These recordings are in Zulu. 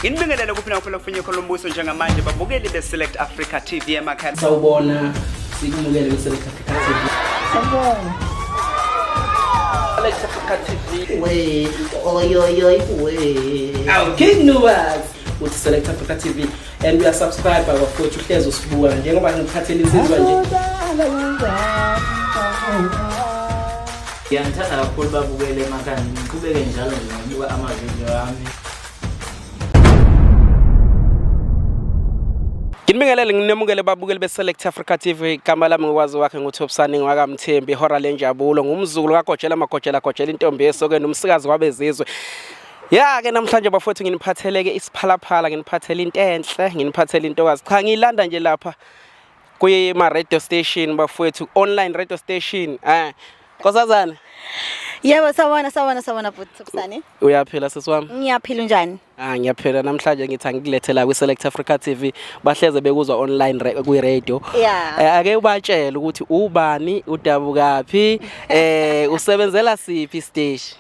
Nginibingelele kuphi nakuphela kufinye khona umbuso njengamanje babukeli be-Select Africa TV emakhaya. Sawubona, sikumukele kwi-Select Africa TV. Sawubona. Select Africa TV. We, oyoyoy, we. Awu King Nuwas uthi Select Africa TV and we are subscribe bafowethu uhlezi usibuka njengoba ngikuphathele insizwa nje. Ngiyanithanda kakhulu babukele emakhaya ngiqhubeke njalo nje ngokubuka amavidiyo ami. Nginibingelele nginemukele babukeli be-Select Africa TV igama lami ngikwazi wakhe nguThobisani ngwakamthembi ihora lenjabulo ngumzukulu kaGojela Magojela Gojela intombi yesokeni umsikazi wabezizwe. Ya ke namhlanje bafowethu nginiphatheleke isiphalaphala nginiphathele into enhle nginiphathele intokazi cha ngiyilanda nje lapha kwima radio station bafowethu online radio station eh Nkosazana. Yebo sawubona sawubona sawubona bhuti Thobisani. Uyaphila sisi wami? Ngiyaphila unjani? Ah ngiyaphila namhlanje ngithi angikulethe la kwi-Select Africa TV bahleze bekuzwa online kwi-radio. Yeah. Ake ubatshele ukuthi ubani udabukaphi usebenzela siphi isiteshi.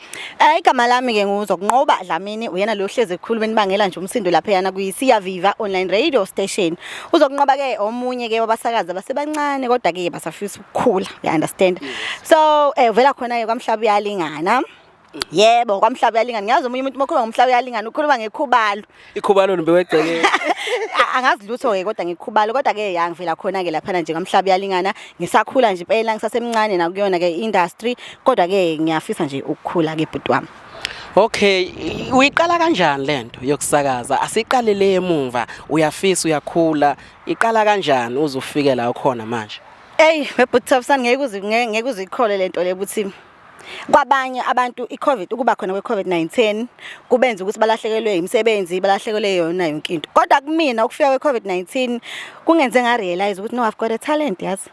Igama lami ke nguZokunqoba Dlamini uyena lo hleze ekhulu benibangela nje umsindo lapha yana kwi-Siyaviva online radio station. Uzokunqoba ke omunye ke wabasakazi abasebancane kodwa ke basafisa ukukhula, you understand. So uvela khona ke kwaMhlaba uyalingana. Yebo, kwaMhlaba uyalingana. Ngiyazi omunye umuntu uma ukhuluma ngomhlaba uyalingana ukhuluma ngekhubalo. Ikhubalo limbiwe egcekeni. Angazi lutho ke kodwa ngikhubalo kodwa ke ya ngivela khona ke laphana nje kwaMhlaba uyalingana. Ngisakhula nje impela ngisasemncane nakuyona ke industry kodwa ke ngiyafisa nje ukukhula ke bhuti wami. Okay, uyiqala kanjani lento yokusakaza? Asiqale le emumva, uyafisa uyakhula, iqala kanjani uze ufike la ukhona manje? Ey, webhuti Thobisani ngeke uze ngeke uzikhole lento le ukuthi kwabanye abantu iCovid ukuba khona kweCovid-19 kubenza ukuthi balahlekelwe imisebenzi balahlekelwe yona yonke into kodwa kumina ukufika kweCovid-19 kungenze nga realize ukuthi no I've got a talent yazi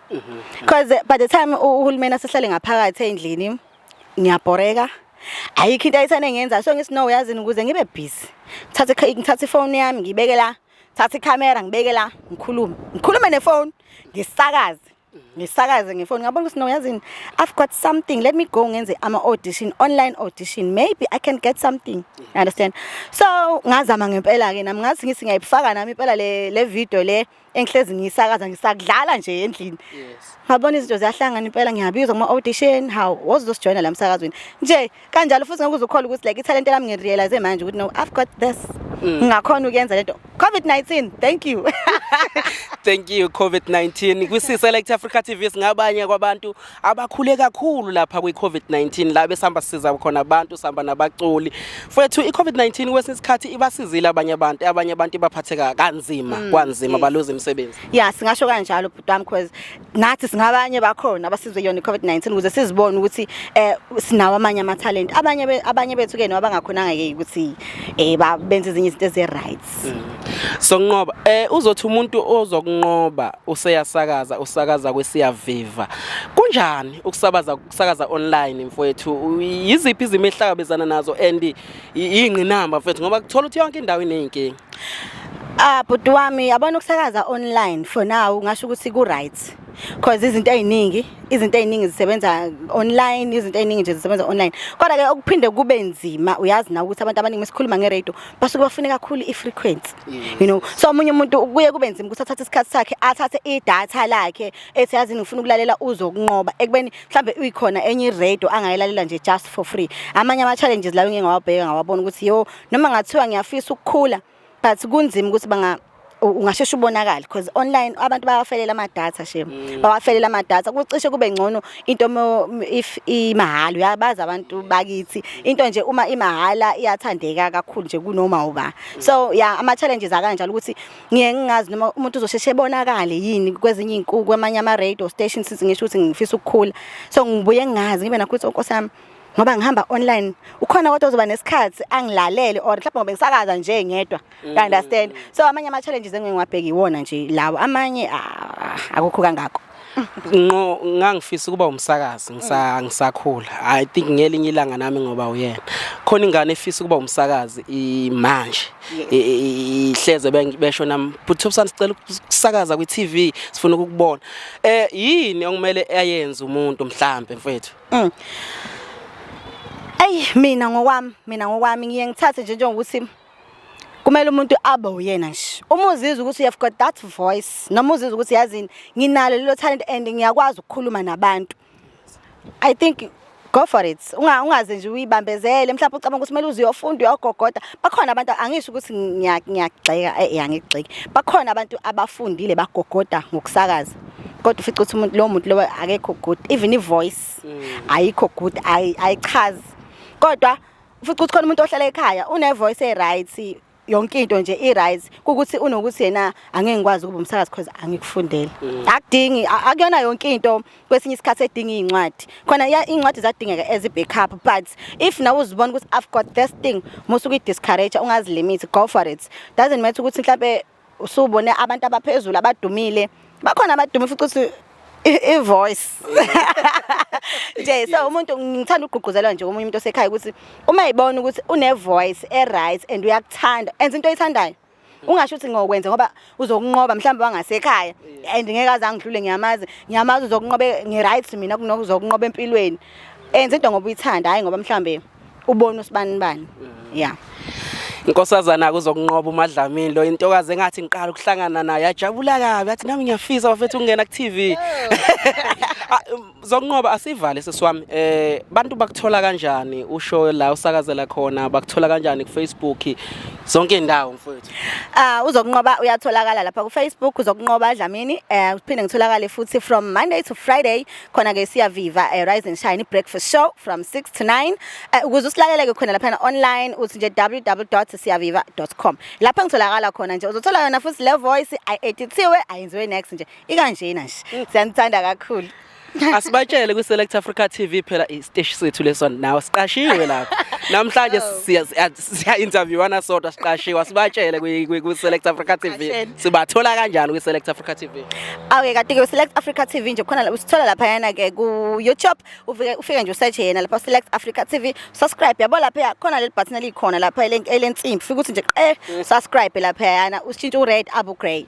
because by the time uhulumeni asehlale ngaphakathi endlini ngiyabhoreka ayikho into ayithanda engiyenza so ngithi no yazini ukuze ngibe busy ngithathe ngithathe ifoni yami ngibeke la thatha ikhamera ngibeke la ngikhulume ngikhulume nefoni ngisakaze ngisakaze ngefoni ngabona ukuthi no yazini I've got something let me go ngenze ama audition online audition maybe I can get something you understand so ngazama ngempela ke nami ngathi ngithi ngiyayifaka nami impela le le video le engihlezi ngiyisakaza ngisakudlala nje endlini Yes. ngabona izinto ziyahlangana impela ngiyabizwa kuma audition how wozosijoyina la msakazweni nje kanjalo futhi ngeke uzukholwa ukuthi like ithalente lami ngirealize manje ukuthi no I've got this ngingakhona ukuyenza lento COVID-19 thank you Thank you COVID-19. Kwi-Select Africa TV singabanye kwabantu abakhule kakhulu lapha kwi-COVID-19 la besihamba sisiza khona abantu sihamba nabaculi. Fethu i-COVID-19 kwesinye isikhathi ibasizile abanye abantu, abanye abantu ibaphatheka kanzima, kwanzima baluza imisebenzi. Ya singasho kanjalo bhuti wami because nathi singabanye bakhona abasizwe yona i-COVID-19 ukuze sizibone ukuthi sinawo amanye ama-talent abanye abanye bethu ke noma bangakhonanga ke ukuthi benze ezinye izinto ezi-right. Sokunqoba uzothi umuntu ozokunqoba useyasakaza usakaza kweSiyaviva. Kunjani ukusabaza ukusakaza online mfowethu? Yiziphi izimo ehlangabezana nazo and ingqinamba mfowethu ngoba kuthola ukuthi yonke indawo ineyinkinga. Ah bhuti wami yabona ukusakaza online for now ngasho ukuthi ku right because izinto eziningi zisebenza online izinto eziningi nje zisebenza online kodwa ke okuphinde kube nzima uyazi na ukuthi abantu abaningi mesikhuluma ngeradio basuke bafune kakhulu i-frequency so omunye umuntu kuye kube nzima ukuthi athathe isikhathi sakhe athathe idatha lakhe ethi yazi ngifuna ukulalela uzokunqoba ekubeni mhlambe uyikhona enye iradio angayilalela nje just for free amanye ama challenges lawo ngeke ngawabheka ngawabona ukuthi yo noma ngathiwa ngiyafisa ukukhula but kunzima ukuthi banga ungasheshe ubonakale because online abantu bayafelela ama-data shem bawafelela ama-data kucishe kube ngcono into if imahhala uyabazi abantu bakithi into nje uma imahhala iyathandeka kakhulu nje kunoma uba so yeah ama-challenges akanjalo ukuthi ngiye ngingazi noma umuntu uzosheshe ebonakale yini kwezinye iy'nkuku kwamanye ama-radio stations since ngisho ukuthi ngifisa ukukhula so ngibuye ngingazi ngibe nakho ukuthi oh nkosi yami ngoba ngihamba online ukhona kodwa ozoba nesikhathi angilalele or mhlawumbe ngoba ngisakaza nje ngedwa you understand so amanye ama-challenges engike ngiwabheka iwona nje lawo amanye ah, akukho kangako. Ngqo ngangifisa ukuba umsakazi ngisakhula. I think ngelinye ilanga nami ngoba uyena. Khona ingane efisa ukuba umsakazi imanje. Ihleze besho nami but Thobisani sicela ukusakaza kwi TV sifuna ukukubona. Yini okumele ayenze umuntu mhlambe mfethu? Eyi mina ngokwami ngiye ngithathe nje njengokuthi Kumele umuntu abe uyena nje. Uma uzizwa ukuthi you have got that voice, noma uzizwa ukuthi yazini nginalo lelo talent and ngiyakwazi ukukhuluma nabantu, I think go for it. Ungaze nje uyibambezele, mhlawumbe ucabanga ukuthi kumele uze uyofunda, uyogogoda. Bakhona abantu, angisho ukuthi ngiyagxeka, angigxeki. Bakhona abantu abafundile bagogoda ngokusakaza. Kodwa ufica ukuthi umuntu, lowo muntu lowo akekho good, even i-voice ayikho good, ayichazi. Kodwa ufica ukuthi khona umuntu ohlala ekhaya une voice e-right, yonke into nje i-right, kukuthi unokuthi yena angeke ngikwazi ukuba umsakazi because angikufundele. Akudingi, akuyona yonke into kwesinye isikhathi edinga iy'ncwadi. Khona iy'ncwadi ziyadingeka as i-backup, but if nawe uzibona ukuthi I've got this thing, musuke uyi-discourage, ungazilimit, go for it. Doesn't matter ukuthi mhlambe usubone abantu abaphezulu abadumile, bakhona abadumile futhi ukuthi i-voice nje. So umuntu, ngithanda ukugqugquzelwa nje omunye umuntu osekhaya ukuthi uma eyibona ukuthi une-voice e-right and uyakuthanda, enza into oyithandayo. Ungasho ukuthi ngokwenza ngoba uzokunqoba mhlawumbe wangasekhaya and ngeke aze angidlule, ngiyamazi, ngiyamazi, uzokunqoba ngi-right mina kunokuzokunqoba empilweni. Enza into ngoba uyithanda, hhayi ngoba mhlawumbe ubona usibani bani, yeah. Inkosazana kuzokunqoba uMadlamini lo, intokazi engathi ngiqala ukuhlangana naye yajabula kabi, yathi nami ngiyafisa bafethu ukungena ku-TV. Zokunqoba, asivale sesiwami, bantu bakuthola kanjani? Usho la usakazela khona, bakuthola kanjani ku-Facebook, zonke indawo mfowethu? Ah, uzokunqoba uyatholakala lapha ku Facebook, uzokunqoba Dlamini. Uphinde ngitholakale futhi from Monday to Friday khona ke Siyaviva, Rise and Shine breakfast show from 6 to 9. Ukuze usilalele ke khona lapha online, uthi nje www.siyaviva.com. Lapha ngitholakala khona nje, uzothola yona futhi le voice, ayi-edithiwe, ayenziwe next nje, ikanjena nje. Siyanithanda kakhulu. Asibatshele kwi-Select Africa TV phela, isiteshi sethu leso, nawe siqashiwe lapha namhlanje, siya-interviewana sodwa, siqashiwe. Asibatshele kwi-Select Africa TV. Qasheni. Sibathola kanjani kwi-Select Africa TV? Okay, kanti ke Select Africa TV nje khona usithola lapha ke ku YouTube, ufike nje usearch yena lapha Select Africa TV, subscribe, yabo, lapha khona leli button elikhona lapha elensimbi, ufike uthi nje subscribe lapha yana, ushintshe u-red abu grey.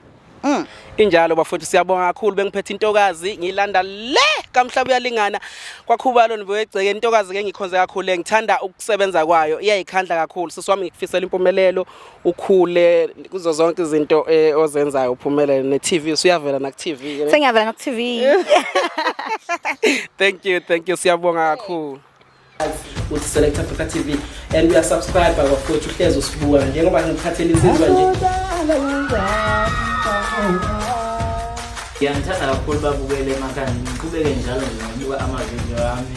Injalo bafowethu, siyabonga kakhulu. Bengiphethe intokazi, ngilanda le kamhlaba uyalingana kwakhubalo nibuye intokazi ke ngikhonze kakhulu, ngithanda ukusebenza kwayo, iyayikhandla kakhulu. Sisi wami, ngikufisela impumelelo, ukhule kuzo zonke izinto ozenzayo, uphumelele ne-TV, usuyavela naku TV. Sengiyavela naku TV. Thank you, thank you, siyabonga kakhulu. Uthi Select Africa TV and uyasubscribe bafowethu, uhlezi usibuka njengoba ngikuphathela insizwa nje. Ngiyanithanda kakhulu babukele emakhaya, ngiqhubeke njalo nje ngokubuka amavidiyo ami.